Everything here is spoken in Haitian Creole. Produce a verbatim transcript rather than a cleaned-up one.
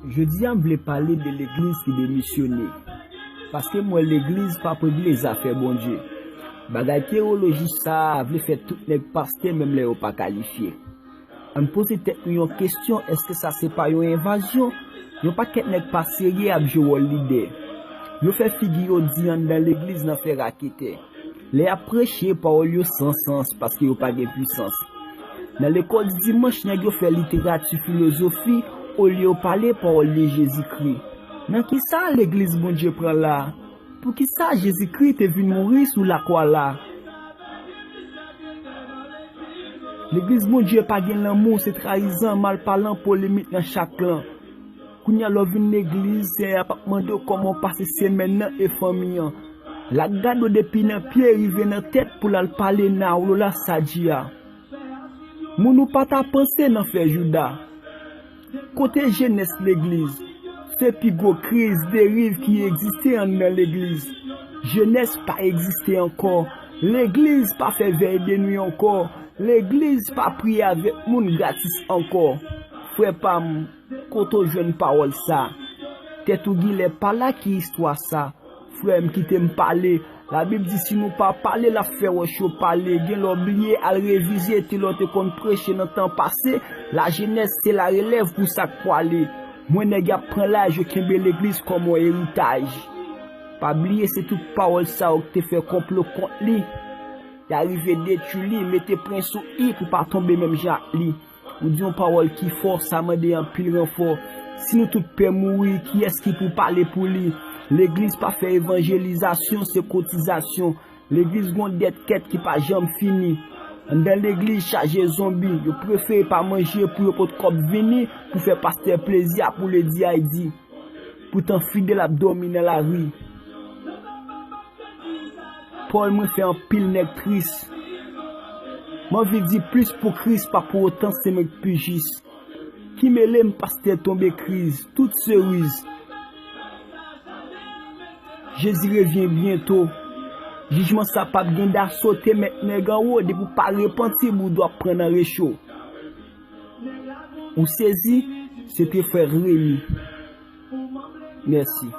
Jodi a m vle pale de legliz ki demisyone. Paske m wè legliz p ap regle zafè Bondye. Bagay tewoloji sa a vle fè tout nèg pastè menm lè yo pa kalifye. Ann poze tèt nou yon kesyon, èske sa se pa yon envazyon? Yon pakèt nèg pa serye ap jwe wòl lidè. Yo fè figi yo di anndan legliz nan fè raketè. Lè y ap preche, pawòl yo san sans paske yo pa gen pisans. Nan lekòl dimanch, nèg yo fè literati filozofi olye yo pale pawòl de Jezikri. Nan kisa legliz Bondye pran la? Poukisa Jezikri te vin mouri sou lakwa la? Legliz Bondye pa gen lanmou, se trayizan, malpalan, polemik nan chak lan. Kounye a lè w vin legliz, Senyè a p ap mande w kòman w pase semèn nan e fanmi an. L ap gade w depi nan pye rive nan tèt pou l al pale nan Awlola Sadji a. Moun ou pa ta panse nan fè jouda. Kote jenès legliz? Se pi gwo kriz, deriv ki egziste anndan legliz. Jenès pa egziste ankò. Legliz pa fè vèy de nwi ankò. Legliz pa priye avèk moun gratis ankò. Frè pa m, kote w jwenn pawòl sa? Tèt ou gilè pa la ki istwa sa. Frè m, kite m pale. Labib di si nou pa pale, l ap fè wòch yo pale. Gen lè w bliye al revize te lè w te konn preche nan tan pase. Lajenès se larelèv pou sa k pwale. M wè nèg y ap pran laj yo kenbe legliz kòm yon eritaj. Pa bliye se tout pawòl sa yo k te fè konplo kont li. Y a rive detwi li, mete pwen sou i pou pa tonbe menm jan ak li. Ou di yon pawòl ki fò, sa mande anpil ranfò. Si nou tout pè mouri, kiyès ki pou pale pou li? Legliz pa fè evanjelizasyon, se kotizasyon. Legliz gon dèt kèt ki pa janm fini. Anndan legliz chaje zonbi, yo prefere pa manje pou yo pot kòb vini pou fè pastè plezi ap woule di ay di. Poutan fidèl ap dòmi nan lari. Pawòl mwen fè anpil nèg tris. M anvi di plis pou Kris pa pou otan se mwen k pi jis. Ki mele m pastè tonbe kriz, tout seriz. Jezi revyen byento. Jijman sa p ap gen daso, te mèt nèg anwo, depi w pa repanti, boudou ap pran nan recho. Ou sezi? Se te frè Remi. Mèsi.